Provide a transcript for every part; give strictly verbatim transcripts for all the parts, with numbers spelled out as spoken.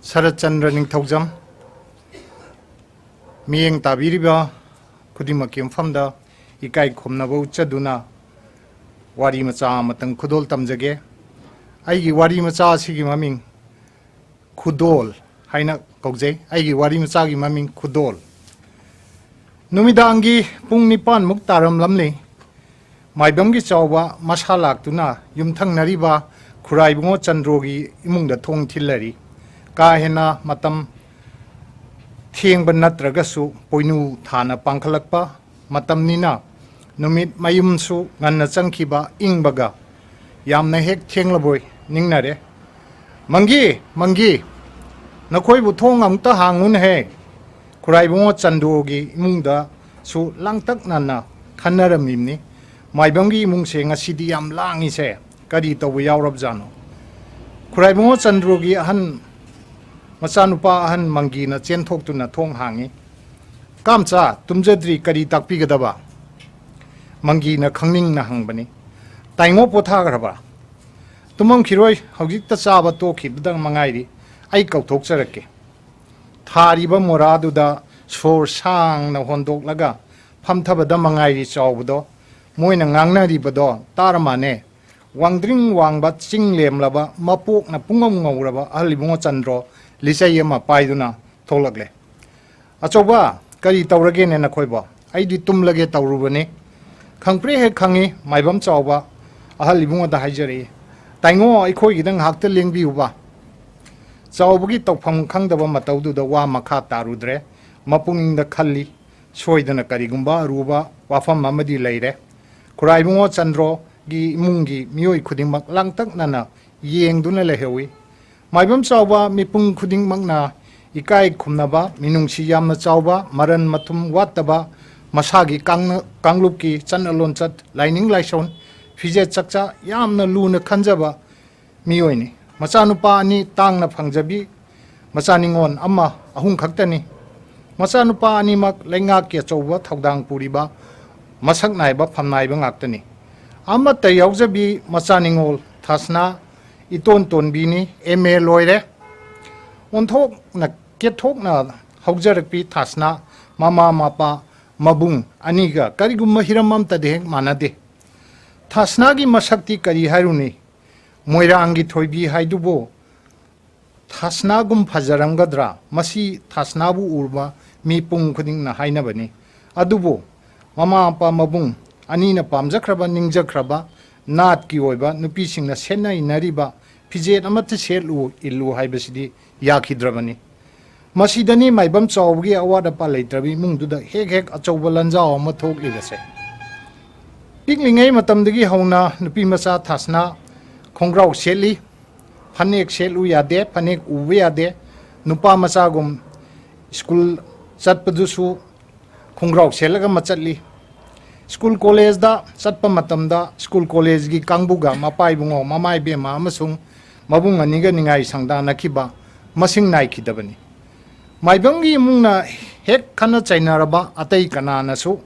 ꯁꯔꯠꯆꯟꯗ꯭ꯔ ꯅꯤꯡꯊꯧꯖꯝ, ꯃꯤꯠꯌꯦꯡ ꯇꯥꯕꯤꯔꯤꯕ ꯈꯨꯗꯤꯡꯃꯛꯀꯤ ꯃꯐꯝꯗ ꯏꯀꯥꯏ ꯈꯨꯝꯅꯕ ꯎꯠꯆꯗꯨꯅ ꯋꯥꯔꯤ ꯃꯆꯥ ꯑꯃꯇꯪ ꯈꯨꯗꯣꯜ ꯇꯝꯖꯒꯦ꯫ ꯑꯩꯒꯤ ꯋꯥꯔꯤ ꯃꯆꯥ ꯑꯁꯤꯒꯤ ꯃꯃꯤꯡ ꯈꯨꯗꯣꯜ ꯍꯥꯏꯅ ꯀꯧꯖꯩ꯫ ꯑꯩꯒꯤ ꯋꯥꯔꯤ ꯃꯆꯥꯒꯤ ꯃꯃꯤꯡ ꯈꯨꯗꯣꯜ꯫ ꯅꯨꯃꯤꯗꯥꯡꯒꯤ ꯄꯨꯡ ꯅꯤꯄꯥꯟꯃꯨꯛ ꯇꯥꯔꯝꯂꯝꯂꯤ꯫ ꯃꯥꯏꯕꯝꯒꯤ ꯆꯥꯎꯕ ꯃꯁꯥ ꯂꯥꯛꯇꯨꯅ ꯌꯨꯝꯊꯪꯅꯔꯤꯕ ꯈꯨꯔꯥꯏꯕꯨꯡꯉꯣ ꯆꯟꯗ꯭ꯔꯣꯒꯤ ꯏꯃꯨꯡꯗ ꯊꯣꯡ ꯊꯤꯜꯂꯔꯤ꯫ ꯀꯥ ꯍꯦꯟꯅ ꯃꯇꯝ ꯊꯦꯡꯕ ꯅꯠꯇ꯭ꯔꯒꯁꯨ ꯄꯣꯏꯅꯨ ꯊꯥꯅ ꯄꯥꯡꯈꯠꯂꯛꯄ ꯃꯇꯝꯅꯤꯅ ꯅꯨꯃꯤꯠ ꯃꯌꯨꯝꯁꯨ ꯉꯟꯅ ꯆꯪꯈꯤꯕ ꯏꯪꯕꯒ ꯌꯥꯝꯅ ꯍꯦꯛ ꯊꯦꯡꯂꯕꯣꯏ ꯅꯤꯡꯅꯔꯦ꯫ "ꯃꯪꯒꯤ, ꯃꯪꯒꯤ, ꯅꯈꯣꯏꯕꯨ ꯊꯣꯡ ꯑꯃꯨꯛꯇ ꯍꯥꯡꯉꯨꯅꯍꯦ!" ꯈꯨꯔꯥꯏꯕꯨꯡꯉꯣ ꯆꯟꯗ꯭ꯔꯣꯒꯤ ꯏꯃꯨꯡꯗꯁꯨ ꯂꯥꯡꯇꯛꯅꯅ ꯈꯟꯅꯔꯝꯃꯤꯕꯅꯤ꯫ "ꯃꯥꯏꯕꯝꯒꯤ ꯏꯃꯨꯡꯁꯦ ꯉꯁꯤꯗꯤ ꯌꯥꯝ ꯂꯥꯡꯉꯤꯁꯦ, ꯀꯔꯤ ꯇꯧꯕ ꯌꯥꯎꯔꯕꯖꯥꯠꯅꯣ?" ꯈꯨꯔꯥꯏꯕꯨꯡꯉꯣ ꯆꯟꯗ꯭ꯔꯣꯒꯤ ꯑꯍꯟ ꯃꯆꯥꯅꯨꯄꯥ ꯑꯍꯟ ꯃꯪꯒꯤꯅ ꯆꯦꯟꯊꯣꯛꯇꯨꯅ ꯊꯣꯡ ꯍꯥꯡꯉꯤ꯫ "ꯀꯥꯝꯆꯥ, ꯇꯨꯝꯖꯗ꯭ꯔꯤ, ꯀꯔꯤ ꯇꯥꯛꯄꯤꯒꯗꯕ?" ꯃꯪꯒꯤꯅ ꯈꯪꯅꯤꯡꯅ ꯍꯪꯕꯅꯤ꯫ "ꯇꯥꯏꯉꯣ ꯄꯣꯊꯥꯈ꯭ꯔꯕ?" "ꯇꯨꯝꯃꯝꯈꯤꯔꯣꯏ, ꯍꯧꯖꯤꯛꯇ ꯆꯥꯕ ꯇꯣꯛꯈꯤꯕꯗ ꯃꯉꯥꯏꯔꯤ꯫ ꯑꯩ ꯀꯧꯊꯣꯛꯆꯔꯛꯀꯦ꯫" ꯊꯥꯔꯤꯕ ꯃꯣꯔꯥꯗꯨꯗ ꯁꯣꯔ ꯁꯥꯡꯅ ꯍꯣꯟꯗꯣꯛꯂꯒ ꯐꯝꯊꯕꯗ ꯃꯉꯥꯏꯔꯤ ꯆꯥꯎꯕꯗꯣ꯫ ꯃꯣꯏꯅ ꯉꯥꯡꯅꯔꯤꯕꯗꯣ ꯇꯥꯔ ꯃꯥꯟꯅꯦ꯫ ꯋꯥꯡꯗ꯭ꯔꯤꯡ ꯋꯥꯡꯕ, ꯆꯤꯡ ꯂꯦꯝꯂꯕ, ꯃꯄꯣꯛꯅ ꯄꯨꯡꯉꯧ ꯉꯧꯔꯕ ꯑꯍꯜ ꯏꯕꯨꯡꯉꯣ ꯆꯟꯗ꯭ꯔꯣ ꯂꯤꯆꯩ ꯑꯃ ꯄꯥꯏꯗꯨꯅ ꯊꯣꯛꯂꯛꯂꯦ꯫ "ꯑꯆꯧꯕ, ꯀꯔꯤ ꯇꯧꯔꯒꯦꯅꯦ ꯅꯈꯣꯏꯕꯣ? ꯑꯩꯗꯤ ꯇꯨꯝꯂꯒꯦ ꯇꯧꯔꯨꯕꯅꯤ꯫" "ꯈꯪꯄ꯭ꯔꯦꯛ ꯍꯦꯛ ꯈꯪꯉꯤ, ꯃꯥꯏꯕꯝ ꯆꯥꯎꯕ꯫" ꯑꯍꯜ ꯏꯕꯨꯡꯉꯣꯗ ꯍꯥꯏꯖꯔꯛꯏ꯫ "ꯇꯥꯏꯉꯣ, ꯑꯩꯈꯣꯏꯒꯤꯗ ꯉꯥꯏꯍꯥꯛꯇ ꯂꯦꯡꯕꯤꯌꯨꯕ꯫" ꯆꯥꯎꯕꯒꯤ ꯇꯧꯐꯝ ꯈꯪꯗꯕ ꯃꯇꯧꯗꯨꯗ ꯋꯥ ꯃꯈꯥ ꯇꯥꯔꯨꯗ꯭ꯔꯦ꯫ ꯃꯄꯨꯛꯅꯤꯡꯗ ꯈꯜꯂꯤ, "ꯁꯣꯏꯗꯅ ꯀꯔꯤꯒꯨꯝꯕ ꯑꯔꯨꯕ ꯋꯥꯐꯝ ꯑꯃꯗꯤ ꯂꯩꯔꯦ꯫" ꯈꯨꯔꯥꯏꯕꯨꯡꯉꯣ ꯆꯟꯗ꯭ꯔꯣꯒꯤ ꯏꯃꯨꯡꯒꯤ ꯃꯤꯑꯣꯏ ꯈꯨꯗꯤꯡꯃꯛ ꯂꯥꯡꯇꯛꯅꯅ ꯌꯦꯡꯗꯨꯅ ꯂꯩꯍꯧꯏ꯫ ꯃꯥꯏꯕꯝ ꯆꯥꯎꯕ ꯃꯤꯄꯨꯝ ꯈꯨꯗꯤꯡꯃꯛꯅ ꯏꯀꯥꯏ ꯈꯨꯝꯅꯕ, ꯃꯤꯅꯨꯡꯁꯤ ꯌꯥꯝꯅ ꯆꯥꯎꯕ, ꯃꯔꯟ ꯃꯊꯨꯝ ꯋꯥꯠꯇꯕ, ꯃꯁꯥꯒꯤ ꯀꯥꯡꯅ-, ꯀꯥꯡꯂꯨꯞꯀꯤ ꯆꯠꯅ ꯂꯣꯟꯆꯠ, ꯂꯥꯏꯅꯤꯡ ꯂꯥꯏꯁꯣꯟ, ꯐꯤꯖꯦꯠ ꯆꯛꯆꯥ ꯌꯥꯝꯅ ꯂꯨꯅ ꯈꯟꯖꯕ ꯃꯤꯑꯣꯏꯅꯤ꯫ ꯃꯆꯥꯅꯨꯄꯥ ꯑꯅꯤ ꯇꯥꯡꯅ ꯐꯪꯖꯕꯤ, ꯃꯆꯥ ꯅꯤꯉꯣꯜ ꯑꯃ, ꯑꯍꯨꯝ ꯈꯛꯇꯅꯤ꯫ ꯃꯆꯥꯅꯨꯄꯥ ꯑꯅꯤꯃꯛ ꯂꯩꯉꯥꯛꯀꯤ ꯑꯆꯧꯕ ꯊꯧꯗꯥꯡ ꯄꯨꯔꯤꯕ ꯃꯁꯛ ꯅꯥꯏꯕ ꯐꯝꯅꯥꯏꯕ ꯉꯥꯛꯇꯅꯤ꯫ ꯑꯃꯠꯇ ꯌꯥꯎꯖꯕꯤ ꯃꯆꯥ ꯅꯤꯉꯣꯜ ꯊꯥꯁꯅꯥ ꯏꯇꯣꯟ ꯇꯣꯟꯕꯤꯅꯤ, ꯑꯦꯝ ꯑꯦ ꯂꯣꯏꯔꯦ꯫ ꯑꯣꯟꯊꯣꯛꯅ ꯀꯦꯠꯊꯣꯛꯅ ꯍꯧꯖꯔꯛꯄꯤ ꯊꯥꯁꯅꯥ ꯃꯃꯥ ꯃꯄꯥ ꯃꯕꯨꯡ ꯑꯅꯤꯒ ꯀꯔꯤꯒꯨꯝꯕ ꯍꯤꯔꯝ ꯑꯃꯠꯇꯗ ꯍꯦꯛ ꯃꯥꯟꯅꯗꯦ꯫ ꯊꯥꯁꯅꯥꯒꯤ ꯃꯁꯛꯇꯤ ꯀꯔꯤ ꯍꯥꯏꯔꯨꯅꯤ? ꯃꯣꯏꯔꯥꯡꯒꯤ ꯊꯣꯏꯕꯤ ꯍꯥꯏꯗꯨꯕꯨ ꯊꯥꯁꯅꯥꯒꯨꯝ ꯐꯖꯔꯝꯒꯗ꯭ꯔꯥ? ꯃꯁꯤ ꯊꯥꯁꯅꯥꯕꯨ ꯎꯔꯕ ꯃꯤꯄꯨꯝ ꯈꯨꯗꯤꯡꯅ ꯍꯥꯏꯅꯕꯅꯤ꯫ ꯑꯗꯨꯕꯨ ꯃꯃꯥ ꯃꯄꯥ ꯃꯕꯨꯡ ꯑꯅꯤꯅ ꯄꯥꯝꯖꯈ꯭ꯔꯕ ꯅꯤꯡꯖꯈ꯭ꯔꯕ ꯅꯥꯠꯀꯤ ꯑꯣꯏꯕ ꯅꯨꯄꯤꯁꯤꯡꯅ ꯁꯦꯠꯅ ꯏꯟꯅꯔꯤꯕ ꯐꯤꯖꯦꯠ ꯑꯃꯠꯇ ꯁꯦꯠꯂꯨ ꯏꯜꯂꯨ ꯍꯥꯏꯕꯁꯤꯗꯤ ꯌꯥꯈꯤꯗ꯭ꯔꯕꯅꯤ꯫ ꯃꯁꯤꯗꯅꯤ ꯃꯥꯏꯕꯝ ꯆꯥꯎꯕꯒꯤ ꯑꯋꯥꯠ ꯑꯄꯥ ꯂꯩꯇ꯭ꯔꯕ ꯏꯃꯨꯡꯗꯨꯗ ꯍꯦꯛ ꯍꯦꯛ ꯑꯆꯧꯕ ꯂꯥꯟꯖꯥꯎ ꯑꯃ ꯊꯣꯛꯂꯤꯕꯁꯦ꯫ ꯄꯤꯛꯂꯤꯉꯩ ꯃꯇꯝꯗꯒꯤ ꯍꯧꯅ ꯅꯨꯄꯤ ꯃꯆꯥ ꯊꯥꯁꯅꯥ ꯈꯣꯡꯒ꯭ꯔꯥꯎ ꯁꯦꯠꯂꯤ, ꯐꯅꯦꯛ ꯁꯦꯠꯂꯨ ꯌꯥꯗꯦ, ꯐꯅꯦꯛ ꯎꯕ ꯌꯥꯗꯦ, ꯅꯨꯄꯥ ꯃꯆꯥꯒꯨꯝ ꯁ꯭ꯀꯨꯜ ꯆꯠꯄꯗꯨꯁꯨ ꯈꯣꯡꯒ꯭ꯔꯥꯎ ꯁꯦꯠꯂꯒ ꯑꯃ ꯆꯠꯂꯤ꯫ ꯁ꯭ꯀꯨꯜ ꯀꯣꯂꯦꯖꯗ ꯆꯠꯄ ꯃꯇꯝꯗ ꯁ꯭ꯀꯨꯜ ꯀꯣꯂꯦꯖꯒꯤ ꯀꯥꯡꯕꯨꯒ ꯃꯄꯥ ꯏꯕꯨꯡꯉꯣ, ꯃꯃꯥ ꯏꯕꯦꯝꯃ ꯑꯃꯁꯨꯡ ꯃꯕꯨꯡ ꯑꯅꯤꯒ ꯅꯤꯡꯉꯥꯏ ꯁꯪꯗꯥꯅꯈꯤꯕ ꯃꯁꯤꯡ ꯅꯥꯏꯈꯤꯗꯕꯅꯤ꯫ ꯃꯥꯏꯕꯝꯒꯤ ꯏꯃꯨꯡꯅ ꯍꯦꯛ ꯈꯠꯅ ꯆꯩꯅꯔꯕ ꯑꯇꯩ ꯀꯅꯥꯅꯁꯨ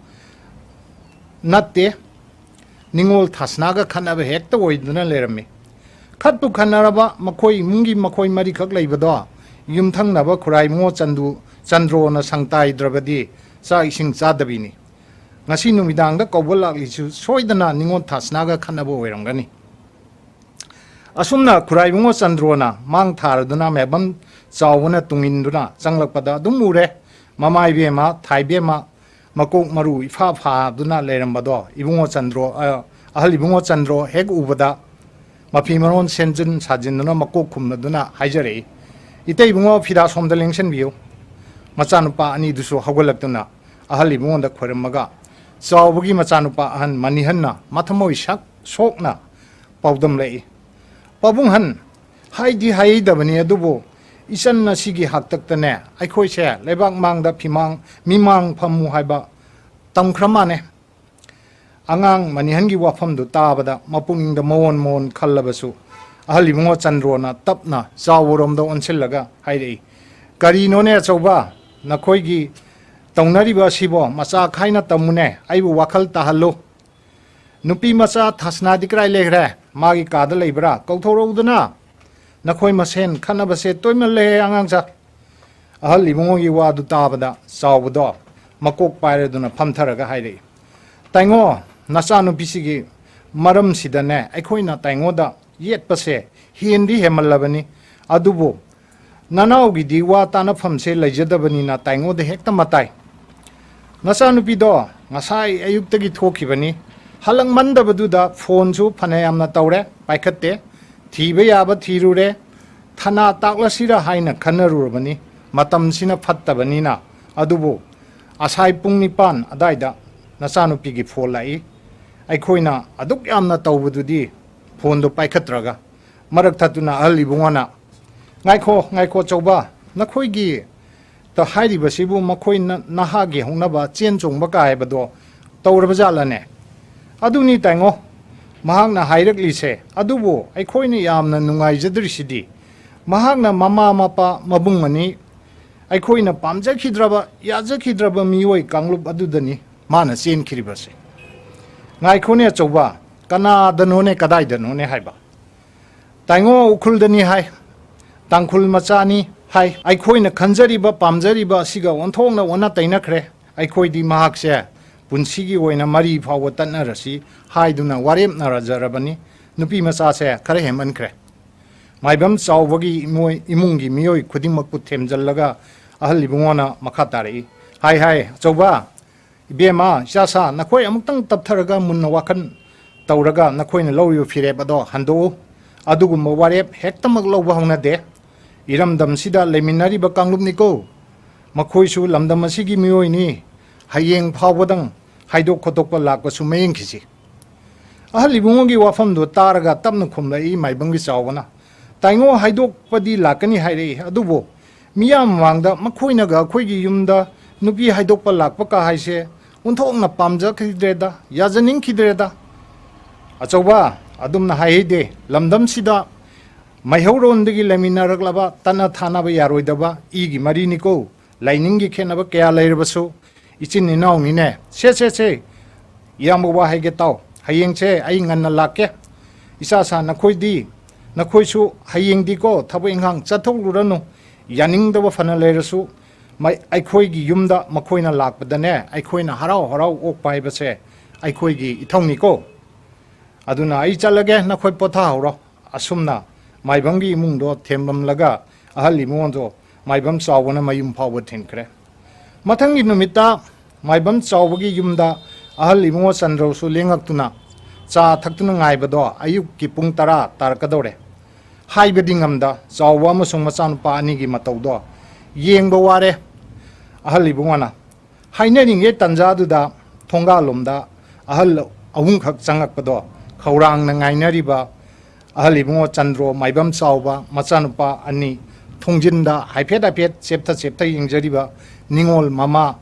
ꯅꯠꯇꯦ, ꯅꯤꯉꯣꯜ ꯊꯥꯁꯅꯥꯒ ꯈꯠꯅꯕ ꯍꯦꯛꯇ ꯑꯣꯏꯗꯨꯅ ꯂꯩꯔꯝꯃꯤ꯫ ꯈꯠꯄꯨ ꯈꯠꯅꯔꯕ ꯃꯈꯣꯏ ꯏꯃꯨꯡꯒꯤ ꯃꯈꯣꯏ ꯃꯔꯤꯈꯛ ꯂꯩꯕꯗꯣ ꯌꯨꯝꯊꯪꯅꯕ ꯈꯨꯔꯥꯏ ꯏꯕꯨꯡꯉꯣ ꯆꯟꯗꯨ, ꯆꯟꯗ꯭ꯔꯣꯅ ꯁꯪꯇꯥꯏꯗ꯭ꯔꯕꯗꯤ ꯆꯥꯛ ꯏꯁꯤꯡ ꯆꯥꯗꯕꯤꯅꯤ꯫ ꯉꯁꯤ ꯅꯨꯃꯤꯗꯥꯡꯗ ꯀꯧꯕ ꯂꯥꯛꯂꯤꯁꯨ ꯁꯣꯏꯗꯅ ꯅꯤꯉꯣꯜ ꯊꯥꯁꯅꯥꯒ ꯈꯠꯅꯕ ꯑꯣꯏꯔꯝꯒꯅꯤ꯫ ꯑꯁꯨꯝꯅ ꯈꯨꯔꯥꯏ ꯏꯕꯨꯡꯉꯣ ꯆꯟꯗ꯭ꯔꯣꯅ ꯃꯥꯡ ꯊꯥꯔꯗꯨꯅ ꯃꯥꯏꯕꯝ ꯆꯥꯎꯕꯅ ꯇꯨꯡꯏꯟꯗꯨꯅ ꯆꯪꯂꯛꯄꯗ ꯑꯗꯨꯝ ꯎꯔꯦ꯫ ꯃꯃꯥ ꯏꯕꯦꯝꯃ, ꯊꯥꯏꯕꯦꯝꯃ, ꯃꯀꯣꯛ ꯃꯔꯨ ꯏꯐꯥ ꯐꯥꯗꯨꯅ ꯂꯩꯔꯝꯕꯗꯣ ꯏꯕꯨꯡꯉꯣ ꯆꯟꯗ꯭ꯔꯣ, ꯑ, ꯑꯍꯜ ꯏꯕꯨꯡꯉꯣ ꯆꯟꯗ꯭ꯔꯣ ꯍꯦꯛ ꯎꯕꯗ ꯃꯐꯤ ꯃꯔꯣꯟ ꯁꯦꯝꯖꯤꯟ ꯁꯥꯖꯤꯟꯗꯨꯅ ꯃꯀꯣꯛ ꯈꯨꯝꯅꯗꯨꯅ ꯍꯥꯏꯖꯔꯛꯏ, "ꯏꯇꯩ ꯏꯕꯨꯡꯉꯣ, ꯐꯤꯗꯥ ꯁꯣꯝꯗ ꯂꯦꯡꯁꯤꯟꯕꯤꯌꯨ꯫" ꯃꯆꯥꯅꯨꯄꯥ ꯑꯅꯤꯗꯨꯁꯨ ꯍꯧꯒꯠꯂꯛꯇꯨꯅ ꯑꯍꯜ ꯏꯕꯨꯡꯉꯣꯗ ꯈꯣꯏꯔꯝꯃꯒ ꯆꯥꯎꯕꯒꯤ ꯃꯆꯥꯅꯨꯄꯥ ꯑꯍꯟ ꯃꯅꯤꯍꯟꯅ ꯃꯊꯃꯣꯏ ꯁꯛ ꯁꯣꯛꯅ ꯄꯥꯎꯗꯝꯂꯛꯏ, "ꯄꯥꯕꯨꯡꯍꯟ, ꯍꯥꯏꯗꯤ ꯍꯥꯏꯗꯕꯅꯤ, ꯑꯗꯨꯕꯨ ꯏꯆꯟ ꯑꯁꯤꯒꯤ ꯍꯥꯛꯇꯛꯇꯅꯦ ꯑꯩꯈꯣꯏꯁꯦ ꯂꯩꯕꯥꯛ ꯃꯥꯡꯗ ꯐꯤꯃꯥꯡ ꯃꯤꯃꯥꯡ ꯐꯝꯃꯨ ꯍꯥꯏꯕ ꯇꯝꯈ꯭ꯔ ꯃꯥꯅꯦ꯫" ꯑꯉꯥꯡ ꯃꯅꯤꯍꯟꯒꯤ ꯋꯥꯐꯝꯗꯨ ꯇꯥꯕꯗ ꯃꯄꯨꯛꯅꯤꯡꯗ ꯃꯋꯣꯟ ꯃꯋꯣꯟ ꯈꯜꯂꯕꯁꯨ ꯑꯍꯜ ꯏꯕꯨꯡꯉꯣ ꯆꯟꯗ꯭ꯔꯣꯅ ꯇꯞꯅ ꯆꯥꯎꯕꯔꯣꯝꯗ ꯑꯣꯟꯁꯤꯜꯂꯒ ꯍꯥꯏꯔꯛꯏ, "ꯀꯔꯤꯅꯣꯅꯦ ꯑꯆꯧꯕ, ꯅꯈꯣꯏꯒꯤ ꯇꯧꯅꯔꯤꯕ ꯑꯁꯤꯕꯣ? ꯃꯆꯥ ꯈꯥꯏꯅ ꯇꯝꯃꯨꯅꯦ, ꯑꯩꯕꯨ ꯋꯥꯈꯜ ꯇꯥꯍꯜꯂꯨ꯫ ꯅꯨꯄꯤ ꯃꯆꯥ ꯊꯥꯁꯅꯥꯗꯤ ꯀꯗꯥꯏ ꯂꯩꯈ꯭ꯔꯦ? ꯃꯥꯒꯤ ꯀꯥꯗ ꯂꯩꯕ꯭ꯔꯥ? ꯀꯧꯊꯣꯔꯛꯎꯗꯅ꯫" "ꯅꯈꯣꯏ ꯃꯁꯦꯟ ꯈꯠꯅꯕꯁꯦ ꯇꯣꯏꯃꯜꯂꯦ, ꯑꯉꯥꯡꯁꯥ꯫" ꯑꯍꯜ ꯏꯕꯨꯡꯉꯣꯒꯤ ꯋꯥꯗꯨ ꯇꯥꯕꯗ ꯆꯥꯎꯕꯗꯣ ꯃꯀꯣꯛ ꯄꯥꯏꯔꯗꯨꯅ ꯐꯝꯊꯔꯒ ꯍꯥꯏꯔꯛꯏ, "ꯇꯥꯏꯉꯣ, ꯅꯆꯥꯅꯨꯄꯤꯁꯤꯒꯤ ꯃꯔꯝꯁꯤꯗꯅꯦ ꯑꯩꯈꯣꯏꯅ ꯇꯥꯏꯉꯣꯗ ꯌꯦꯠꯄꯁꯦ ꯍꯦꯟꯗꯤ ꯍꯦꯟꯃꯜꯂꯕꯅꯤ꯫ ꯑꯗꯨꯕꯨ ꯅꯅꯥꯎꯒꯤꯗꯤ ꯋꯥ ꯇꯥꯅꯐꯝꯁꯦ ꯂꯩꯖꯗꯕꯅꯤꯅ ꯇꯥꯏꯉꯣꯗ ꯍꯦꯛꯇ ꯃꯇꯥꯏ꯫ ꯅꯆꯥꯅꯨꯄꯤꯗꯣ ꯉꯁꯥꯏ ꯑꯌꯨꯛꯇꯒꯤ ꯊꯣꯛꯈꯤꯕꯅꯤ꯫ ꯍꯜꯂꯛꯃꯟꯗꯕꯗꯨꯗ ꯐꯣꯟꯁꯨ ꯐꯅꯌꯥꯝꯅ ꯇꯧꯔꯦ, ꯄꯥꯏꯈꯠꯇꯦ꯫ ꯊꯤꯕ ꯌꯥꯕ ꯊꯤꯔꯨꯔꯦ, ꯊꯅꯥ ꯇꯥꯛꯂꯁꯤꯔ ꯍꯥꯏꯅ ꯈꯟꯅꯔꯨꯔꯕꯅꯤ꯫ ꯃꯇꯝꯁꯤꯅ ꯐꯠꯇꯕꯅꯤꯅ꯫ ꯑꯗꯨꯕꯨ ꯉꯁꯥꯏ ꯄꯨꯡ ꯅꯤꯄꯥꯟ ꯑꯗꯥꯏꯗ ꯅꯆꯥꯅꯨꯄꯤꯒꯤ ꯐꯣꯟ ꯂꯥꯛꯏ꯫ ꯑꯩꯈꯣꯏꯅ ꯑꯗꯨꯛ ꯌꯥꯝꯅ ꯇꯧꯕꯗꯨꯗꯤ ꯐꯣꯟꯗꯣ ꯄꯥꯏꯈꯠꯇ꯭ꯔꯒ꯫" ꯃꯔꯛ ꯊꯠꯇꯨꯅ ꯑꯍꯜ ꯏꯕꯨꯡꯉꯣꯅ, "ꯉꯥꯏꯈꯣ, ꯉꯥꯏꯈꯣ, ꯑꯆꯧꯕ, ꯅꯈꯣꯏꯒꯤ ꯇ ꯍꯥꯏꯔꯤꯕꯁꯤꯕꯨ ꯃꯈꯣꯏ ꯅ-, ꯅꯍꯥꯒꯤ ꯍꯧꯅꯕ ꯆꯦꯟ ꯆꯣꯡꯕ ꯀꯥ ꯍꯥꯏꯕꯗꯣ ꯇꯧꯔꯕ ꯖꯥꯠꯂꯅꯦ?" "ꯑꯗꯨꯅꯤ ꯇꯥꯏꯉꯣ, ꯃꯍꯥꯛꯅ ꯍꯥꯏꯔꯛꯂꯤꯁꯦ꯫ ꯑꯗꯨꯕꯨ ꯑꯩꯈꯣꯏꯅ ꯌꯥꯝꯅ ꯅꯨꯡꯉꯥꯏꯖꯗ꯭ꯔꯤꯁꯤꯗꯤ ꯃꯍꯥꯛꯅ ꯃꯃꯥ ꯃꯄꯥ ꯃꯕꯨꯡ ꯑꯅꯤ, ꯑꯩꯈꯣꯏꯅ ꯄꯥꯝꯖꯈꯤꯗ꯭ꯔꯕ, ꯌꯥꯖꯈꯤꯗ꯭ꯔꯕ ꯃꯤꯑꯣꯏ ꯀꯥꯡꯂꯨꯞ ꯑꯗꯨꯗꯅꯤ ꯃꯥꯅ ꯆꯦꯟꯈꯤꯔꯤꯕꯁꯦ꯫" "ꯉꯥꯏꯈꯣꯅꯦ ꯑꯆꯧꯕ, ꯀꯅꯥꯗꯅꯣꯅꯦ, ꯀꯗꯥꯏꯗꯅꯣꯅꯦ ꯍꯥꯏꯕ?" "ꯇꯥꯏꯉꯣ, ꯎꯈ꯭ꯔꯨꯜꯗꯅꯤ ꯍꯥꯏ, ꯇꯥꯡꯈꯨꯜ ꯃꯆꯥꯅꯤ ꯍꯥꯏ꯫ ꯑꯩꯈꯣꯏꯅ ꯈꯟꯖꯔꯤꯕ ꯄꯥꯝꯖꯔꯤꯕ ꯑꯁꯤꯒ ꯑꯣꯟꯊꯣꯛꯅ ꯑꯣꯟꯅ ꯇꯩꯅꯈ꯭ꯔꯦ꯫ ꯑꯩꯈꯣꯏꯗꯤ ꯃꯍꯥꯛꯁꯦ ꯄꯨꯟꯁꯤꯒꯤ ꯑꯣꯏꯅ ꯃꯔꯤ ꯐꯥꯎꯕ ꯇꯠꯅꯔꯁꯤ ꯍꯥꯏꯗꯨꯅ ꯋꯥꯔꯦꯞꯅꯔꯖꯔꯕꯅꯤ꯫ ꯅꯨꯄꯤ ꯃꯆꯥꯁꯦ ꯈꯔ ꯍꯦꯟꯃꯟꯈ꯭ꯔꯦ꯫" ꯃꯥꯏꯕꯝ ꯆꯥꯎꯕꯒꯤ ꯏꯃꯣꯏ-, ꯏꯃꯨꯡꯒꯤ ꯃꯤꯑꯣꯏ ꯈꯨꯗꯤꯡꯃꯛꯄꯨ ꯊꯦꯝꯖꯤꯜꯂꯒ ꯑꯍꯜ ꯏꯕꯨꯡꯉꯣꯅ ꯃꯈꯥ ꯇꯥꯔꯛꯏ, "ꯍꯥꯏ, ꯍꯥꯏ, ꯑꯆꯧꯕ, ꯏꯕꯦꯝꯃ, ꯏꯆꯥꯁꯥ, ꯅꯈꯣꯏ ꯑꯃꯨꯛꯇꯪ ꯇꯞꯊꯔꯒ ꯃꯨꯟꯅ ꯋꯥꯈꯜ ꯇꯧꯔꯒ ꯅꯈꯣꯏꯅ ꯂꯧꯔꯤꯕ ꯐꯤꯔꯦꯞ ꯑꯗꯣ ꯍꯟꯗꯣꯛꯎ꯫ ꯑꯗꯨꯒꯨꯝꯕ ꯋꯥꯔꯦꯞ ꯍꯦꯛꯇꯃꯛ ꯂꯧꯕ ꯍꯧꯅꯗꯦ꯫ ꯏꯔꯝꯗꯝꯁꯤꯗ ꯂꯩꯃꯤꯟꯅꯔꯤꯕ ꯀꯥꯡꯂꯨꯞꯅꯤꯀꯣ꯫ ꯃꯈꯣꯏꯁꯨ ꯂꯝꯗꯝ ꯑꯁꯤꯒꯤ ꯃꯤꯑꯣꯏꯅꯤ꯫ ꯍꯌꯦꯡ ꯐꯥꯎꯕꯗꯪ ꯍꯥꯏꯗꯣꯛ ꯈꯣꯠꯇꯣꯛꯄ ꯂꯥꯛꯄꯁꯨ ꯃꯌꯦꯡꯈꯤꯁꯤ꯫" ꯑꯍꯜ ꯏꯕꯨꯡꯉꯣꯒꯤ ꯋꯥꯐꯝꯗꯨ ꯇꯥꯔꯒ ꯇꯞꯅ ꯈꯨꯝꯂꯛꯏ ꯃꯥꯏꯕꯝꯒꯤ ꯆꯥꯎꯕꯅ, "ꯇꯥꯏꯉꯣ, ꯍꯥꯏꯗꯣꯛꯄꯗꯤ ꯂꯥꯛꯀꯅꯤ ꯍꯥꯏꯔꯛꯏ, ꯑꯗꯨꯕꯨ ꯃꯤꯌꯥꯝ ꯃꯃꯥꯡꯗ ꯃꯈꯣꯏꯅꯒ ꯑꯩꯈꯣꯏꯒꯤ ꯌꯨꯝꯗ ꯅꯨꯄꯤ ꯍꯥꯏꯗꯣꯛꯄ ꯂꯥꯛꯄ ꯀꯥ ꯍꯥꯏꯁꯦ ꯑꯣꯟꯊꯣꯛꯅ ꯄꯥꯝꯖꯈꯤꯗ꯭ꯔꯦꯗ, ꯌꯥꯖꯅꯤꯡꯈꯤꯗ꯭ꯔꯦꯗ꯫" "ꯑꯆꯧꯕ, ꯑꯗꯨꯝꯅ ꯍꯥꯏꯍꯩꯗꯦ꯫ ꯂꯝꯗꯝꯁꯤꯗ ꯃꯩꯍꯧꯔꯣꯟꯗꯒꯤ ꯂꯩꯃꯤꯟꯅꯔꯛꯂꯕ ꯇꯠꯅ ꯊꯥꯅꯕ ꯌꯥꯔꯣꯏꯗꯕ ꯏꯒꯤ ꯃꯔꯤꯅꯤꯀꯣ꯫ ꯂꯥꯏꯅꯤꯡꯒꯤ ꯈꯦꯠꯅꯕ ꯀꯌꯥ ꯂꯩꯔꯕꯁꯨ ꯏꯆꯤꯟ ꯏꯅꯥꯎꯅꯤꯅꯦ꯫ ꯁꯦ, ꯁꯦ, ꯁꯦ, ꯏꯌꯥꯝꯕ ꯋꯥ ꯍꯥꯏꯒꯦ ꯇꯥꯎ꯫ ꯍꯌꯦꯡꯁꯦ ꯑꯩ ꯉꯟꯅ ꯂꯥꯛꯀꯦ꯫ ꯏꯆꯥꯁꯥ, ꯅꯈꯣꯏꯗꯤ ꯅꯈꯣꯏꯁꯨ ꯍꯌꯦꯡꯗꯤꯀꯣ ꯊꯕꯛ ꯏꯪꯈꯥꯡ ꯆꯠꯊꯣꯛꯂꯨꯔꯅꯨ, ꯌꯥꯅꯤꯡꯗꯕ ꯐꯅ ꯂꯩꯔꯁꯨ꯫ ꯃꯩ-, ꯑꯩꯈꯣꯏꯒꯤ ꯌꯨꯝꯗ ꯃꯈꯣꯏꯅ ꯂꯥꯛꯄꯗꯅꯦ, ꯑꯩꯈꯣꯏꯅ ꯍꯔꯥꯎ ꯍꯔꯥꯎ ꯑꯣꯛꯄ ꯍꯥꯏꯕꯁꯦ ꯑꯩꯈꯣꯏꯒꯤ ꯏꯊꯧꯅꯤꯀꯣ꯫ ꯑꯗꯨꯅ ꯑꯩ ꯆꯠꯂꯒꯦ, ꯅꯈꯣꯏ ꯄꯣꯊꯥꯍꯧꯔꯣ꯫ ꯑꯁꯨꯝꯅ ꯃꯥꯏꯕꯝꯒꯤ ꯏꯃꯨꯡꯗꯣ ꯊꯦꯝꯂꯝꯂꯒ ꯑꯍꯜ ꯏꯕꯨꯡꯉꯣꯗꯣ ꯃꯥꯏꯕꯝ ꯆꯥꯎꯕꯅ ꯃꯌꯨꯝ ꯐꯥꯎꯕ ꯊꯤꯟꯈ꯭ꯔꯦ꯫ ꯃꯊꯪꯒꯤ ꯅꯨꯃꯤꯠꯇ ꯃꯥꯏꯕꯝ ꯆꯥꯎꯕꯒꯤ ꯌꯨꯝꯗ ꯑꯍꯜ ꯏꯕꯨꯡꯉꯣ ꯆꯟꯗ꯭ꯔꯣꯁꯨ ꯂꯦꯡꯉꯛꯇꯨꯅ ꯆꯥ ꯊꯛꯇꯨꯅ ꯉꯥꯏꯕꯗꯣ ꯑꯌꯨꯛꯀꯤ ꯄꯨꯡ ꯇꯔꯥ ꯇꯥꯔꯛꯀꯗꯧꯔꯦ꯫ ꯍꯥꯏꯕꯗꯤ ꯉꯝꯗ ꯆꯥꯎꯕ ꯑꯃꯁꯨꯡ ꯃꯆꯥꯅꯨꯄꯥ ꯑꯅꯤꯒꯤ ꯃꯇꯧꯗꯣ ꯌꯦꯡꯕ ꯋꯥꯔꯦ꯫ ꯑꯍꯜ ꯏꯕꯨꯡꯉꯣꯅ ꯍꯥꯏꯅꯔꯤꯉꯩ ꯇꯥꯟꯖꯥꯗꯨꯗ ꯊꯣꯡꯒꯥꯜꯂꯣꯝꯗ ꯑꯍꯜ ꯑꯍꯨꯝꯈꯛ ꯆꯪꯉꯛꯄꯗꯣ ꯈꯧꯔꯥꯡꯅ ꯉꯥꯏꯅꯔꯤꯕ ꯑꯍꯜ ꯏꯕꯨꯡꯉꯣ ꯆꯟꯗ꯭ꯔꯣ, ꯃꯥꯏꯕꯝ ꯆꯥꯎꯕ, ꯃꯆꯥꯅꯨꯄꯥ ꯑꯅꯤ ꯊꯣꯡꯖꯤꯟꯗ ꯍꯥꯏꯐꯦꯠ ꯍꯥꯏꯐꯦꯠ ꯆꯦꯞꯊ ꯆꯦꯞꯊ ꯌꯦꯡꯖꯔꯤꯕ ꯅꯤꯉꯣꯜ ꯃꯃꯥ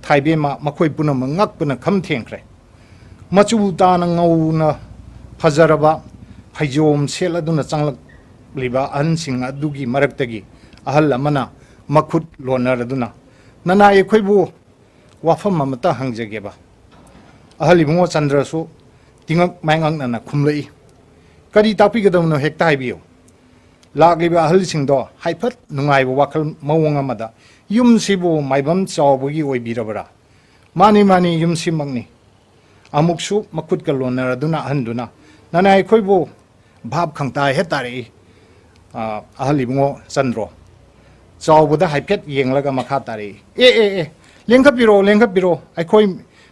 ꯊꯥꯏꯕꯦꯝꯃ, ꯃꯈꯣꯏ ꯄꯨꯝꯅꯃꯛ ꯉꯛꯄꯅ ꯈꯝ ꯊꯦꯡꯈ꯭ꯔꯦ꯫ ꯃꯆꯨ ꯇꯥꯅ ꯉꯧꯅ ꯐꯖꯔꯕ ꯐꯩꯖꯣꯝ ꯁꯦꯠꯂꯗꯨꯅ ꯆꯪꯂꯛꯂꯤꯕ ꯑꯍꯟꯁꯤꯡ ꯑꯗꯨꯒꯤ ꯃꯔꯛꯇꯒꯤ ꯑꯍꯜ ꯑꯃꯅ ꯃꯈꯨꯠ ꯂꯣꯟꯅꯔꯗꯨꯅ, "ꯅꯅꯥꯏ ꯑꯩꯈꯣꯏꯕꯨ ꯋꯥꯐꯝ ꯑꯃꯇ ꯍꯪꯖꯒꯦꯕ?" ꯑꯍꯜ ꯏꯕꯨꯡꯉꯣ ꯆꯟꯗ꯭ꯔꯁꯨ ꯇꯤꯉꯛ ꯃꯥꯏꯉꯛꯅꯅ ꯈꯨꯝꯂꯛꯏ, "ꯀꯔꯤ ꯇꯥꯛꯄꯤꯒꯗꯕꯅꯣ, ꯍꯦꯛꯇ ꯍꯥꯏꯕꯤꯌꯨ꯫" ꯂꯥꯛꯂꯤꯕ ꯑꯍꯜꯁꯤꯡꯗꯣ ꯍꯥꯏꯐꯦꯠ ꯅꯨꯡꯉꯥꯏꯕ ꯋꯥꯈꯜ ꯃꯑꯣꯡ ꯑꯃꯗ, "ꯌꯨꯝꯁꯤꯕꯨ ꯃꯥꯏꯕꯝ ꯆꯥꯎꯕꯒꯤ ꯑꯣꯏꯕꯤꯔꯕ꯭ꯔꯥ?" "ꯃꯥꯅꯤ, ꯃꯥꯅꯤ, ꯌꯨꯝꯁꯤꯃꯛꯅꯤ꯫" ꯑꯃꯨꯛꯁꯨ ꯃꯈꯨꯠꯀ ꯂꯣꯟꯅꯔꯗꯨꯅ ꯑꯍꯟꯗꯨꯅ, "ꯅꯅꯥꯏ ꯑꯩꯈꯣꯏꯕꯨ ꯚꯥꯞ ꯈꯪꯇꯥ ꯍꯦꯛ ꯇꯥꯔꯛꯏ, ꯑ, ꯑꯍꯜ ꯏꯕꯨꯡꯉꯣ ꯆꯟꯗ꯭ꯔꯣ꯫" ꯆꯥꯎꯕꯗ ꯍꯥꯏꯐꯦꯠ ꯌꯦꯡꯂꯒ ꯃꯈꯥ ꯇꯥꯔꯛꯏ, "ꯑꯦ, ꯑꯦ, ꯑꯦ, ꯂꯦꯡꯈꯠꯄꯤꯔꯣ, ꯂꯦꯡꯈꯠꯄꯤꯔꯣ, ꯑꯩꯈꯣꯏ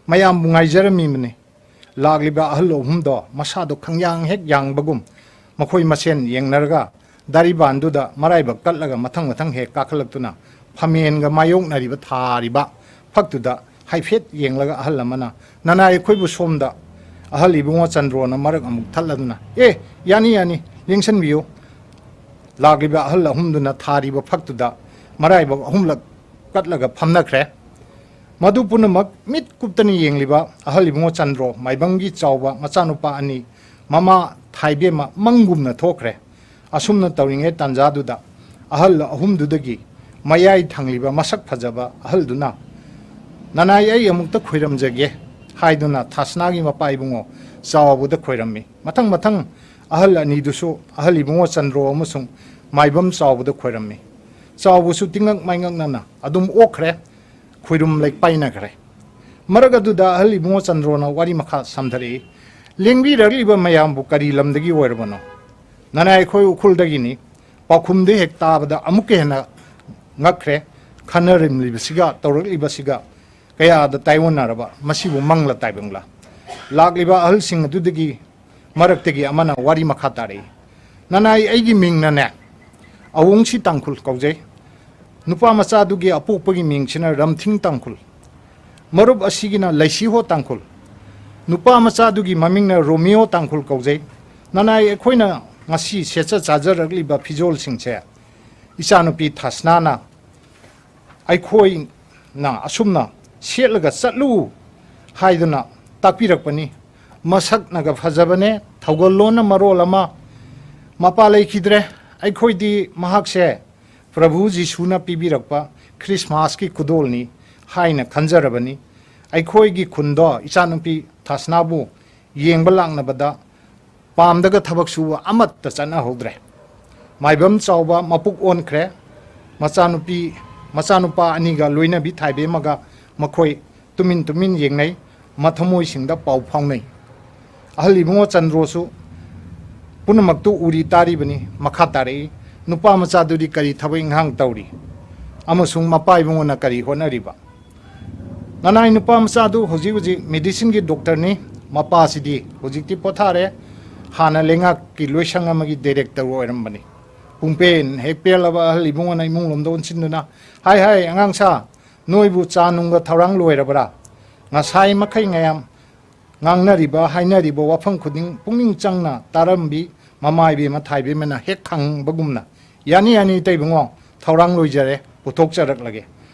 ꯃꯌꯥꯝꯕꯨ ꯉꯥꯏꯖꯔꯝꯃꯤꯕꯅꯤ꯫" ꯂꯥꯛꯂꯤꯕ ꯑꯍꯜ ꯑꯍꯨꯝꯗꯣ ꯃꯁꯥꯗꯣ ꯈꯪꯌꯥꯡ ꯍꯦꯛ ꯌꯥꯡꯕꯒꯨꯝ ꯃꯈꯣꯏ ꯃꯁꯦꯟ ꯌꯦꯡꯅꯔꯒ ꯗꯥꯔꯤꯕꯥꯟꯗꯨꯗ ꯃꯔꯥꯏꯕꯛ ꯀꯠꯂꯒ ꯃꯊꯪ ꯃꯊꯪ ꯍꯦꯛ ꯀꯥꯈꯠꯂꯛꯇꯨꯅ ꯐꯝꯃꯦꯟꯒ ꯃꯥꯌꯣꯛꯅꯔꯤꯕ ꯊꯥꯔꯤꯕ ꯐꯛꯇꯨꯗ ꯍꯥꯏꯐꯦꯠ ꯌꯦꯡꯂꯒ ꯑꯍꯜ ꯑꯃꯅ, "ꯅꯅꯥꯏ ꯑꯩꯈꯣꯏꯕꯨ ꯁꯣꯝꯗ꯫" ꯑꯍꯜ ꯏꯕꯨꯡꯉꯣ ꯆꯟꯗ꯭ꯔꯣꯅ ꯃꯔꯛ ꯑꯃꯨꯛ ꯊꯠꯂꯗꯨꯅ, "ꯑꯦ, ꯌꯥꯅꯤ, ꯌꯥꯅꯤ, ꯂꯦꯡꯁꯟꯕꯤꯌꯨ꯫" ꯂꯥꯛꯂꯤꯕ ꯑꯍꯜ ꯑꯍꯨꯝꯗꯨꯅ ꯊꯥꯔꯤꯕ ꯐꯛꯇꯨꯗ ꯃꯔꯥꯏꯕꯛ ꯑꯍꯨꯝꯂꯛ ꯀꯠꯂꯒ ꯐꯝꯅꯈ꯭ꯔꯦ꯫ ꯃꯗꯨ ꯄꯨꯝꯅꯃꯛ ꯃꯤꯠ ꯀꯨꯞꯇꯅ ꯌꯦꯡꯂꯤꯕ ꯑꯍꯜ ꯏꯕꯨꯡꯉꯣ ꯆꯟꯗ꯭ꯔꯣ, ꯃꯥꯏꯕꯝꯒꯤ ꯆꯥꯎꯕ ꯃꯆꯥꯅꯨꯄꯥ ꯑꯅꯤ, ꯃꯃꯥ ꯊꯥꯏꯕꯦꯝꯃ ꯃꯪꯒꯨꯝꯅ ꯊꯣꯛꯈ꯭ꯔꯦ꯫ ꯑꯁꯨꯝꯅ ꯇꯧꯔꯤꯉꯩ ꯇꯥꯟꯖꯥꯗꯨꯗ ꯑꯍꯜ ꯑꯍꯨꯝꯗꯨꯗꯒꯤ ꯃꯌꯥꯏ ꯊꯪꯂꯤꯕ ꯃꯁꯛ ꯐꯖꯕ ꯑꯍꯜꯗꯨꯅ, "ꯅꯅꯥꯏ, ꯑꯩ ꯑꯃꯨꯛꯇ ꯈꯣꯏꯔꯝꯖꯒꯦ" ꯍꯥꯏꯗꯨꯅ ꯊꯥꯁꯅꯥꯒꯤ ꯃꯄꯥ ꯏꯕꯨꯡꯉꯣ ꯆꯥꯎꯕꯗ ꯈꯣꯏꯔꯝꯃꯤ꯫ ꯃꯊꯪ ꯃꯊꯪ ꯑꯍꯜ ꯑꯅꯤꯗꯨꯁꯨ ꯑꯍꯜ ꯏꯕꯨꯡꯉꯣ ꯆꯟꯗ꯭ꯔꯣ ꯑꯃꯁꯨꯡ ꯃꯥꯏꯕꯝ ꯆꯥꯎꯕꯗ ꯈꯣꯏꯔꯝꯃꯤ꯫ ꯆꯥꯎꯕꯁꯨ ꯇꯤꯡꯉꯛ ꯃꯥꯏꯉꯛꯅꯅ ꯑꯗꯨꯝ ꯑꯣꯛꯈ꯭ꯔꯦ, ꯈꯣꯏꯔꯨꯝ ꯂꯩ ꯄꯥꯏꯅꯈ꯭ꯔꯦ꯫ ꯃꯔꯛ ꯑꯗꯨꯗ ꯑꯍꯜ ꯏꯕꯨꯡꯉꯣ ꯆꯟꯗ꯭ꯔꯣꯅ ꯋꯥꯔꯤ ꯃꯈꯥ ꯁꯝꯊꯔꯛꯏ, "ꯂꯦꯡꯕꯤꯔꯛꯂꯤꯕ ꯃꯌꯥꯝꯕꯨ ꯀꯔꯤ ꯂꯝꯗꯒꯤ ꯑꯣꯏꯔꯕꯅꯣ?" "ꯅꯅꯥꯏ ꯑꯩꯈꯣꯏ ꯎꯈ꯭ꯔꯨꯜꯗꯒꯤꯅꯤ"꯫ ꯄꯥꯎꯈꯨꯝꯗꯨ ꯍꯦꯛ ꯇꯥꯕꯗ ꯑꯃꯨꯛꯀ ꯍꯦꯟꯅ ꯉꯛꯈ꯭ꯔꯦ꯫ ꯈꯟꯅꯔꯝꯂꯤꯕꯁꯤꯒ ꯇꯧꯔꯛꯂꯤꯕꯁꯤꯒ ꯀꯌꯥꯗ ꯇꯥꯏꯑꯣꯟꯅꯔꯕ, ꯃꯁꯤꯕꯨ ꯃꯪꯂ ꯇꯥꯏꯕꯪꯂ? ꯂꯥꯛꯂꯤꯕ ꯑꯍꯜꯁꯤꯡ ꯑꯗꯨꯗꯒꯤ ꯃꯔꯛꯇꯒꯤ ꯑꯃꯅ ꯋꯥꯔꯤ ꯃꯈꯥ ꯇꯥꯔꯛꯏ, "ꯅꯅꯥꯏ, ꯑꯩꯒꯤ ꯃꯤꯡꯅꯅꯦ ꯑꯋꯨꯡꯁꯤ ꯇꯥꯡꯈꯨꯜ ꯀꯧꯖꯩ꯫ ꯅꯨꯄꯥ ꯃꯆꯥꯗꯨꯒꯤ ꯑꯄꯣꯛꯄꯒꯤ ꯃꯤꯡꯁꯤꯅ ꯔꯝꯊꯤꯡ ꯇꯥꯡꯈꯨꯜ꯫ ꯃꯔꯨꯞ ꯑꯁꯤꯒꯤꯅ ꯂꯩꯁꯤꯍꯣ ꯇꯥꯡꯈꯨꯜ꯫ ꯅꯨꯄꯥ ꯃꯆꯥꯗꯨꯒꯤ ꯃꯃꯤꯡꯅ ꯔꯣꯃꯤꯌꯣ ꯇꯥꯡꯈꯨꯜ ꯀꯧꯖꯩ꯫ ꯅꯅꯥꯏ, ꯑꯩꯈꯣꯏꯅ ꯉꯁꯤ ꯁꯦꯠꯆ ꯆꯥꯖꯔꯛꯂꯤꯕ ꯐꯤꯖꯣꯜꯁꯤꯡꯁꯦ ꯏꯆꯥꯅꯨꯄꯤ ꯊꯥꯁꯅꯥꯅ ꯑꯩꯈꯣꯏꯅ ꯑꯁꯨꯝꯅ ꯁꯦꯠꯂꯒ ꯆꯠꯂꯨ ꯍꯥꯏꯗꯨꯅ ꯇꯥꯛꯄꯤꯔꯛꯄꯅꯤ꯫ ꯃꯁꯛꯅꯒ ꯐꯖꯕꯅꯦ, ꯊꯧꯒꯜꯂꯣꯟꯅ ꯃꯔꯣꯜ ꯑꯃ ꯃꯄꯥ ꯂꯩꯈꯤꯗ꯭ꯔꯦ꯫ ꯑꯩꯈꯣꯏꯗꯤ ꯃꯍꯥꯛꯁꯦ ꯄ꯭ꯔꯚꯨ ꯖꯤꯁꯨꯅ ꯄꯤꯕꯤꯔꯛꯄ ꯈ꯭ꯔꯤꯁꯃꯥꯁꯀꯤ ꯈꯨꯗꯣꯜꯅꯤ ꯍꯥꯏꯅ ꯈꯟꯖꯔꯕꯅꯤ꯫ ꯑꯩꯈꯣꯏꯒꯤ ꯈꯨꯟꯗꯣ ꯏꯆꯥꯅꯨꯄꯤ ꯊꯥꯁꯅꯥꯕꯨ ꯌꯦꯡꯕ ꯂꯥꯛꯅꯕꯗ ꯄꯥꯝꯗꯒ ꯊꯕꯛ ꯁꯨꯕ ꯑꯃꯠꯇ ꯆꯠꯅꯍꯧꯗ꯭ꯔꯦ꯫ ꯃꯥꯏꯕꯝ ꯆꯥꯎꯕ ꯃꯄꯨꯛ ꯑꯣꯟꯈ꯭ꯔꯦ꯫ ꯃꯆꯥꯅꯨꯄꯤ, ꯃꯆꯥꯅꯨꯄꯥ ꯑꯅꯤꯒ ꯂꯣꯏꯅꯕꯤ ꯊꯥꯏꯕꯦꯝꯃꯒ ꯃꯈꯣꯏ ꯇꯨꯃꯤꯟ ꯇꯨꯃꯤꯟ ꯌꯦꯡꯅꯩ, ꯃꯊꯃꯣꯏꯁꯤꯡꯗ ꯄꯥꯎ ꯐꯥꯎꯅꯩ꯫ ꯑꯍꯜ ꯏꯕꯨꯡꯉꯣ ꯆꯟꯗ꯭ꯔꯣꯁꯨ ꯄꯨꯝꯅꯃꯛꯇꯨ ꯎꯔꯤ ꯇꯥꯔꯤꯕꯅꯤ꯫ ꯃꯈꯥ ꯇꯥꯔꯛꯏ, "ꯅꯨꯄꯥ ꯃꯆꯥꯗꯨꯗꯤ ꯀꯔꯤ ꯊꯕꯛ ꯏꯪꯈꯥꯡ ꯇꯧꯔꯤ ꯑꯃꯁꯨꯡ ꯃꯄꯥ ꯏꯕꯨꯡꯉꯣꯅ ꯀꯔꯤ ꯍꯣꯠꯅꯔꯤꯕ?" "ꯅꯅꯥꯏ, ꯅꯨꯄꯥ ꯃꯆꯥꯗꯨ ꯍꯧꯖꯤꯛ ꯍꯧꯖꯤꯛ ꯃꯦꯗꯤꯁꯤꯟꯒꯤ ꯗꯣꯛꯇꯔꯅꯤ꯫ ꯃꯄꯥꯁꯤꯗꯤ ꯍꯧꯖꯤꯛꯇꯤ ꯄꯣꯊꯥꯔꯦ꯫ ꯍꯥꯟꯅ ꯂꯩꯉꯥꯛꯀꯤ ꯂꯣꯏꯁꯪ ꯑꯃꯒꯤ ꯗꯥꯏꯔꯦꯛꯇꯔ ꯑꯣꯏꯔꯝꯕꯅꯤ"꯫ ꯄꯨꯡꯄꯦꯟ ꯍꯦꯛ ꯄꯦꯜꯂꯕ ꯑꯍꯜ ꯏꯕꯨꯡꯉꯣꯅ ꯏꯃꯨꯡ ꯂꯣꯝꯗ ꯑꯣꯟꯁꯤꯟꯗꯨꯅ, "ꯍꯥꯏ ꯍꯥꯏ, ꯑꯉꯥꯡꯁꯥ, ꯅꯣꯏꯕꯨ ꯆꯥ ꯅꯨꯡꯒ ꯊꯧꯔꯥꯡ ꯂꯣꯏꯔꯕ꯭ꯔꯥ? ꯉꯁꯥꯏ ꯃꯈꯩ ꯃꯌꯥꯝ ꯉꯥꯡꯅꯔꯤꯕ ꯍꯥꯏꯅꯔꯤꯕ ꯋꯥꯐꯝ ꯈꯨꯗꯤꯡ ꯄꯨꯛꯅꯤꯡ ꯆꯪꯅ ꯇꯥꯔꯝꯕꯤ ꯃꯃꯥ ꯏꯕꯦꯝꯃ ꯊꯥꯏꯕꯦꯝꯃꯅ ꯍꯦꯛ ꯈꯪꯕꯒꯨꯝꯅ, "ꯌꯥꯅꯤ, ꯌꯥꯅꯤ, ꯏꯇꯩꯕꯨꯡꯉꯣ, ꯊꯧꯔꯥꯡ ꯂꯣꯏꯖꯔꯦ, ꯄꯨꯊꯣꯛꯆꯔꯛꯂꯒꯦ"꯫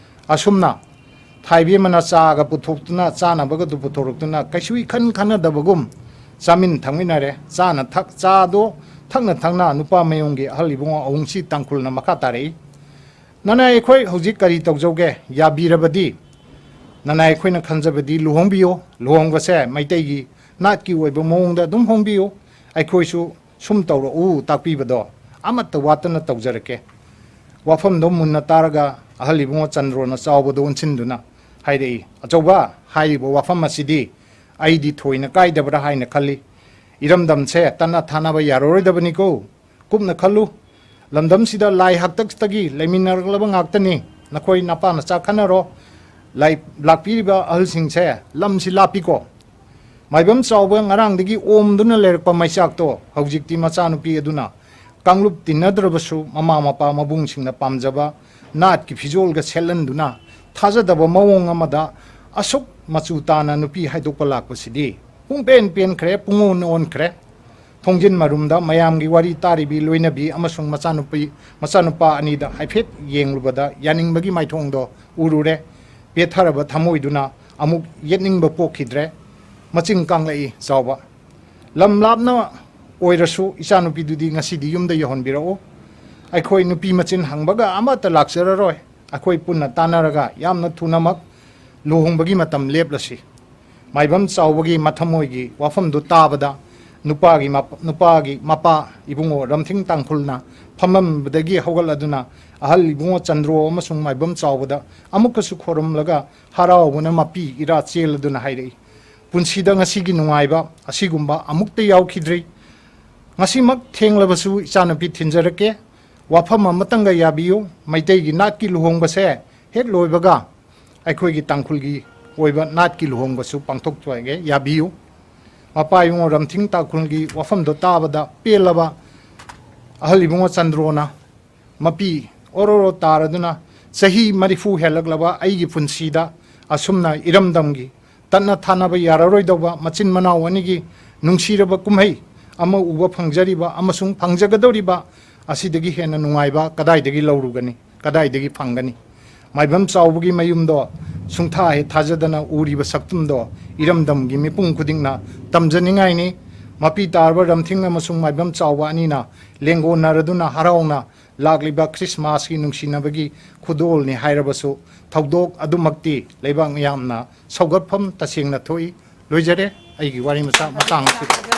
ꯑꯁꯨꯝꯅ ꯊꯥꯏꯕꯦꯝꯃꯅ ꯆꯥꯒ ꯄꯨꯊꯣꯛꯇꯨꯅ, ꯆꯥꯅꯕꯒꯗꯨ ꯄꯨꯊꯣꯔꯛꯇꯨꯅ, ꯀꯩꯁꯨ ꯏꯈꯟ ꯈꯟꯅꯗꯕꯒꯨꯝ ꯆꯥꯃꯤꯟ ꯊꯛꯃꯤꯟꯅꯔꯦ꯫ ꯆꯥꯅ ꯊꯛ-, ꯆꯥꯗꯣ ꯊꯛꯅ ꯊꯛꯅ ꯅꯨꯄꯥ ꯃꯌꯨꯝꯒꯤ ꯑꯍꯜ ꯏꯕꯨꯡꯉꯣ ꯑꯋꯨꯡꯁꯤ ꯇꯥꯡꯈꯨꯜꯅ ꯃꯈꯥ ꯇꯥꯔꯛꯏ, "ꯅꯅꯥꯏ, ꯑꯩꯈꯣꯏ ꯍꯧꯖꯤꯛ ꯀꯔꯤ ꯇꯧꯖꯧꯒꯦ? ꯌꯥꯕꯤꯔꯕꯗꯤ, ꯅꯅꯥꯏ, ꯑꯩꯈꯣꯏꯅ ꯈꯟꯖꯕꯗꯤ ꯂꯨꯍꯣꯡꯕꯤꯌꯨ꯫ ꯂꯨꯍꯣꯡꯕꯁꯦ ꯃꯩꯇꯩꯒꯤ ꯅꯥꯠꯀꯤ ꯑꯣꯏꯕ ꯃꯑꯣꯡꯗ ꯑꯗꯨꯝ ꯍꯣꯡꯕꯤꯌꯨ꯫ ꯑꯩꯈꯣꯏꯁꯨ ꯁꯨꯝ ꯇꯧꯔꯛꯎ ꯇꯥꯛꯄꯤꯕꯗꯣ ꯑꯃꯠꯇ ꯋꯥꯠꯇꯅ ꯇꯧꯖꯔꯛꯀꯦ꯫ ꯋꯥꯐꯝꯗꯣ ꯃꯨꯟꯅ ꯇꯥꯔꯒ ꯑꯍꯜ ꯏꯕꯨꯡꯉꯣ ꯆꯟꯗ꯭ꯔꯣꯅ ꯆꯥꯎꯕꯗꯣ ꯑꯣꯟꯁꯤꯟꯗꯨꯅ ꯍꯥꯏꯔꯛꯏ, "ꯑꯆꯧꯕ, ꯍꯥꯏꯔꯤꯕ ꯋꯥꯐꯝ ꯑꯁꯤꯗꯤ ꯑꯩꯗꯤ ꯊꯣꯏꯅ ꯀꯥꯏꯗꯕ꯭ꯔꯥ ꯍꯥꯏꯅ ꯈꯜꯂꯤ꯫ ꯏꯔꯝꯗꯝꯁꯦ ꯇꯠꯅ ꯊꯥꯅꯕ ꯌꯥꯔꯔꯣꯏꯗꯕꯅꯤꯀꯣ꯫ ꯀꯨꯞꯅ ꯈꯜꯂꯨ꯫ ꯂꯝꯗꯝꯁꯤꯗ ꯂꯥꯏ ꯍꯥꯛꯇꯛꯇꯒꯤ ꯂꯩꯃꯤꯟꯅꯔꯛꯂꯕ ꯉꯥꯛꯇꯅꯤ꯫ ꯅꯈꯣꯏ ꯅꯄꯥ ꯅꯆꯥ ꯈꯟꯅꯔꯣ꯫ ꯂꯥꯏ-, ꯂꯥꯛꯄꯤꯔꯤꯕ ꯑꯍꯜꯁꯤꯡꯁꯦ ꯂꯝꯁꯤ ꯂꯥꯞꯄꯤꯀꯣ꯫ ꯃꯥꯏꯕꯝ ꯆꯥꯎꯕ ꯉꯔꯥꯡꯗꯒꯤ ꯑꯣꯝꯗꯨꯅ ꯂꯩꯔꯛꯄ ꯃꯩꯆꯥꯛꯇꯣ ꯍꯧꯖꯤꯛꯇꯤ ꯃꯆꯥꯅꯨꯄꯤ ꯑꯗꯨꯅ ꯀꯥꯡꯂꯨꯞ ꯇꯤꯟꯅꯗ꯭ꯔꯕꯁꯨ ꯃꯃꯥ ꯃꯄꯥ ꯃꯕꯨꯡꯁꯤꯡꯅ ꯄꯥꯝꯖꯕ ꯅꯥꯠꯀꯤ ꯐꯤꯖꯣꯜꯒ ꯁꯦꯠꯍꯟꯗꯨꯅ ꯊꯥꯖꯗꯕ ꯃꯑꯣꯡ ꯑꯃꯗ ꯑꯁꯨꯛ ꯃꯆꯨ ꯇꯥꯅ ꯅꯨꯄꯤ ꯍꯥꯏꯗꯣꯛꯄ ꯂꯥꯛꯄꯁꯤꯗꯤ ꯄꯨꯡꯄꯦꯟ ꯄꯦꯟꯈ꯭ꯔꯦ, ꯄꯨꯡꯑꯣꯟ ꯑꯣꯟꯈ꯭ꯔꯦ"꯫ ꯊꯣꯡꯖꯤꯟ ꯃꯔꯨꯝꯗ ꯃꯌꯥꯝꯒꯤ ꯋꯥꯔꯤ ꯇꯥꯔꯤꯕꯤ ꯂꯣꯏꯅꯕꯤ ꯑꯃꯁꯨꯡ ꯃꯆꯥꯅꯨꯄꯤ, ꯃꯆꯥꯅꯨꯄꯥ ꯑꯅꯤꯗ ꯍꯥꯏꯐꯦꯠ ꯌꯦꯡꯂꯨꯕꯗ ꯌꯥꯅꯤꯡꯕꯒꯤ ꯃꯥꯏꯊꯣꯡꯗꯣ ꯎꯔꯨꯔꯦ꯫ ꯄꯦꯠꯊꯔꯕ ꯊꯃꯣꯏꯗꯨꯅ ꯑꯃꯨꯛ ꯌꯦꯠꯅꯤꯡꯕ ꯄꯣꯛꯈꯤꯗ꯭ꯔꯦ꯫ ꯃꯆꯤꯡ ꯀꯥꯡꯂꯛꯏ ꯆꯥꯎꯕ꯫ "ꯂꯝ ꯂꯥꯞꯅ ꯑꯣꯏꯔꯁꯨ ꯏꯆꯥꯅꯨꯄꯤꯗꯨꯗꯤ ꯉꯁꯤꯗꯤ ꯌꯨꯝꯗ ꯌꯧꯍꯟꯕꯤꯔꯛꯎ꯫ ꯑꯩꯈꯣꯏ ꯅꯨꯄꯤ ꯃꯆꯤꯟ ꯍꯪꯕꯒ ꯑꯃꯠꯇ ꯂꯥꯛꯆꯔꯔꯣꯏ꯫ ꯑꯩꯈꯣꯏ ꯄꯨꯟꯅ ꯇꯥꯟꯅꯔꯒ ꯌꯥꯝꯅ ꯊꯨꯅꯃꯛ ꯂꯨꯍꯣꯡꯕꯒꯤ ꯃꯇꯝ ꯂꯦꯞꯂꯁꯤ"꯫ ꯃꯥꯏꯕꯝ ꯆꯥꯎꯕꯒꯤ ꯃꯊꯃꯣꯏꯒꯤ ꯋꯥꯐꯝꯗꯨ ꯇꯥꯕꯗ ꯅꯨꯄꯥꯒꯤ ꯃꯞ-, ꯅꯨꯄꯥꯒꯤ ꯃꯄꯥ ꯏꯕꯨꯡꯉꯣ ꯔꯝꯊꯤꯡ ꯇꯥꯡꯈꯨꯜꯅ ꯐꯝꯂꯝꯕꯗꯒꯤ ꯍꯧꯒꯠꯂꯗꯨꯅ ꯑꯍꯜ ꯏꯕꯨꯡꯉꯣ ꯆꯟꯗ꯭ꯔꯣ ꯑꯃꯁꯨꯡ ꯃꯥꯏꯕꯝ ꯆꯥꯎꯕꯗ ꯑꯃꯨꯛꯀꯁꯨ ꯈꯣꯏꯔꯝꯂꯒ ꯍꯔꯥꯎꯕꯅ ꯃꯄꯤ ꯏꯔꯥ ꯆꯦꯜꯂꯗꯨꯅ ꯍꯥꯏꯔꯛꯏ, "ꯄꯨꯟꯁꯤꯗ ꯉꯁꯤꯒꯤ ꯅꯨꯡꯉꯥꯏꯕ ꯑꯁꯤꯒꯨꯝꯕ ꯑꯃꯨꯛꯇ ꯌꯥꯎꯈꯤꯗ꯭ꯔꯤ꯫ ꯉꯁꯤꯃꯛ ꯊꯦꯡꯂꯕꯁꯨ ꯏꯆꯥꯅꯨꯄꯤ ꯊꯤꯟꯖꯔꯛꯀꯦ꯫ ꯋꯥꯐꯝ ꯑꯃꯇꯪꯒ ꯌꯥꯕꯤꯌꯨ, ꯃꯩꯇꯩꯒꯤ ꯅꯥꯠꯀꯤ ꯂꯨꯍꯣꯡꯕꯁꯦ ꯍꯦꯛ ꯂꯣꯏꯕꯒ ꯑꯩꯈꯣꯏꯒꯤ ꯇꯥꯡꯈꯨꯜꯒꯤ ꯑꯣꯏꯕ ꯅꯥꯠꯀꯤ ꯂꯨꯍꯣꯡꯕꯁꯨ ꯄꯥꯡꯊꯣꯛꯆꯒꯦ, ꯌꯥꯕꯤꯌꯨ"꯫ ꯃꯄꯥ ꯏꯕꯨꯡꯉꯣ ꯔꯝꯊꯤꯡ ꯇꯥꯡꯈꯨꯜꯒꯤ ꯋꯥꯐꯝꯗꯣ ꯇꯥꯕꯗ ꯄꯦꯜꯂꯕ ꯑꯍꯜ ꯏꯕꯨꯡꯉꯣ ꯆꯟꯗ꯭ꯔꯣꯅ ꯃꯄꯤ ꯑꯣꯔꯣꯔꯣ ꯇꯥꯔꯗꯨꯅ, "ꯆꯍꯤ ꯃꯔꯤꯐꯨ ꯍꯦꯜꯂꯛꯂꯕ ꯑꯩꯒꯤ ꯄꯨꯟꯁꯤꯗ ꯑꯁꯨꯝꯅ ꯏꯔꯝꯗꯝꯒꯤ ꯇꯠꯅ ꯊꯥꯅꯕ ꯌꯥꯔꯔꯣꯏꯗꯧꯕ ꯃꯆꯤꯟ ꯃꯅꯥꯎ ꯑꯅꯤꯒꯤ ꯅꯨꯡꯁꯤꯔꯕ ꯀꯨꯝꯍꯩ ꯑꯃ ꯎꯕ ꯐꯪꯖꯔꯤꯕ ꯑꯃꯁꯨꯡ ꯐꯪꯖꯒꯗꯧꯔꯤꯕ ꯑꯁꯤꯗꯒꯤ ꯍꯦꯟꯅ ꯅꯨꯡꯉꯥꯏꯕ ꯀꯗꯥꯏꯗꯒꯤ ꯂꯧꯔꯨꯒꯅꯤ, ꯀꯗꯥꯏꯗꯒꯤ ꯐꯪꯒꯅꯤ?" ꯃꯥꯏꯕꯝ ꯆꯥꯎꯕꯒꯤ ꯃꯌꯨꯝꯗꯣ ꯁꯨꯡꯊꯥ ꯍꯦꯛ ꯊꯥꯖꯗꯅ ꯎꯔꯤꯕ ꯁꯛꯇꯝꯗꯣ ꯏꯔꯝꯗꯝꯒꯤ ꯃꯤꯄꯨꯝ ꯈꯨꯗꯤꯡꯅ ꯇꯝꯖꯅꯤꯡꯉꯥꯏꯅꯤ꯫ ꯃꯄꯤ ꯇꯥꯔꯕ ꯔꯝꯊꯤꯡ ꯑꯃꯁꯨꯡ ꯃꯥꯏꯕꯝ ꯆꯥꯎꯕ ꯑꯅꯤꯅ ꯂꯦꯡꯒꯣꯟꯅꯔꯗꯨꯅ ꯍꯔꯥꯎꯅ ꯂꯥꯛꯂꯤꯕ ꯈ꯭ꯔꯤꯁꯃꯥꯁꯀꯤ ꯅꯨꯡꯁꯤꯅꯕꯒꯤ ꯈꯨꯗꯣꯜꯅꯤ ꯍꯥꯏꯔꯕꯁꯨ, ꯊꯧꯗꯣꯛ ꯑꯗꯨꯃꯛꯇꯤ ꯂꯩꯕꯥꯛ ꯃꯤꯌꯥꯝꯅ ꯁꯧꯒꯠꯐꯝ ꯇꯁꯦꯡꯅ ꯊꯣꯛꯏ꯫ ꯂꯣꯏꯖꯔꯦ ꯑꯩꯒꯤ ꯋꯥꯔꯤ ꯃꯆꯥ ꯃꯇꯥꯡ ꯑꯁꯤꯗ꯫